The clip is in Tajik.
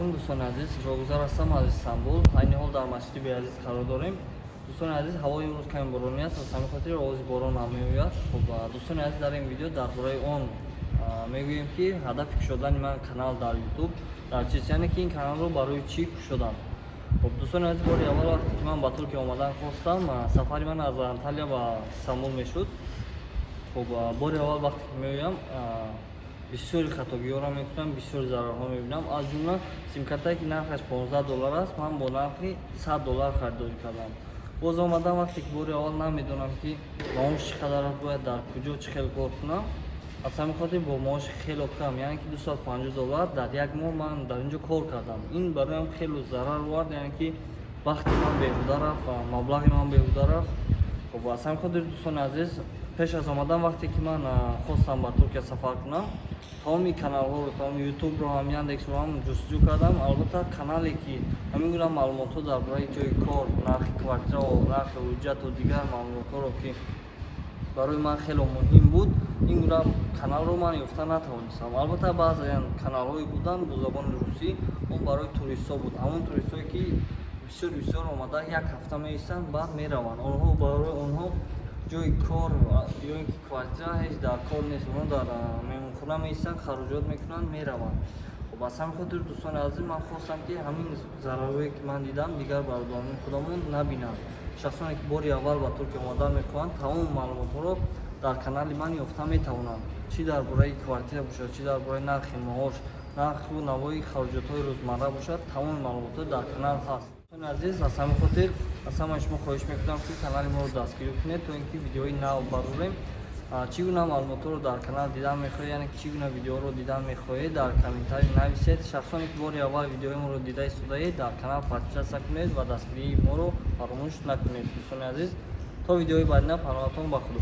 Алейкум, дӯстони азиз. Рогузар ҳастам аз Истанбул. Айни ҳол дар масҷиди Беазиз қарор дорем. Дӯстони азиз, ҳавои имрӯз каме боронӣ аст, аз ҳамин хотир овози борон ҳам меояд. Хуб, дӯстони азиз, дар ин видео дар бораи он мегӯем, ки ҳадафи кушодани ман канал дар Ютуб дар чист, яъне ки ин каналро барои чӣ кушодам. Хуб, дӯстони азиз, бори аввал вақте ки ман ба Туркия омадан хостам, сафари ман аз Анталия ба Истанбул мешуд. Хуб, бори аввал вақте ки меоям, бисёри хатогиҳоро мекунам, бисёри зарарҳо мебинам. Аз ҷумла симкартае, ки нархаш 15 доллар аст, ман бо нархи 100 доллар харидорӣ кардам. Боз омадам, вақте ки бори аввал намедонам, ки маош чӣ қадар аст, бояд дар куҷо чӣ хел кор кунам. Аз ҳамин хотир бо маоши хело кам, яъне ки 250 доллар дар як моҳ, ман дар ин ҷо кор кардам. Ин бароям хело зарар овард, яъне ки вақти ман беҳуда рафт, маблағи ман беҳуда рафт. Хуб, аз ҳамин хотир, дӯстони азиз, пеш аз омадан, вақте ки ман хостам ба Туркия сафар кунам, тамоми каналҳоро, тамоми Ютубро ҳам, Яндексро ҳам ҷустуҷӯ кардам. Албатта, канале, ки ҳамин гуна маълумотҳо дар бораи ҷои кор, нархи квартирао, нархи ҳуҷҷату дигар маълумотҳоро, ки барои ман хело муҳим буд, ин гуна каналро ман ёфта натавонистам. Албатта, баъзеян каналҳое буданд бо забони русӣ, он барои туристҳо буд, ҳамон туристҳое, ки бисёр бисёр омада, як ҳафта меистанд, баъд мераванд. Онҳо, барои онҳо ҷои кор ё ин ки квартира ҳеҷ дар кор нест. Онҳо дар меҳмонхона меистанд, хароҷот мекунанд, мераванд. Хуб, аз ҳамин хотир, дӯстони азиз, ман хостам, ки ҳамин зарарҳое, ки ман дидам, дигар бародарони худамон набинанд. Шахсоне, ки бори аввал ба Туркия омадан мехоҳанд, тамоми маълумотҳоро дар канали ман ёфта метавонанд, чӣ дар бораи квартира бошад, чӣ дар бораи нархи маош, нарху навои хароҷотҳои рӯзмарра бошад, тамоми маълумотҳо дар канал ҳаст. Дӯстони азиз, аз ҳамин хотир аз ҳамаи шумо хоҳиш мекунам, ки канали моро дастгирӣ кунед, то ин ки видеои нав барорем. Чӣ гуна маълумотҳоро дар канал дидан мехоҳед, яъне ки чӣ гуна видеоро дидан мехоҳед, дар комментарий нависед. Шахсоне, ки бори аввал видеои моро дида истодаед, дар канал подписаться кунед ва дастгирии моро фаромӯш накунед. Дӯстони азиз, то видеои баъдина, паноҳатон ба Худо.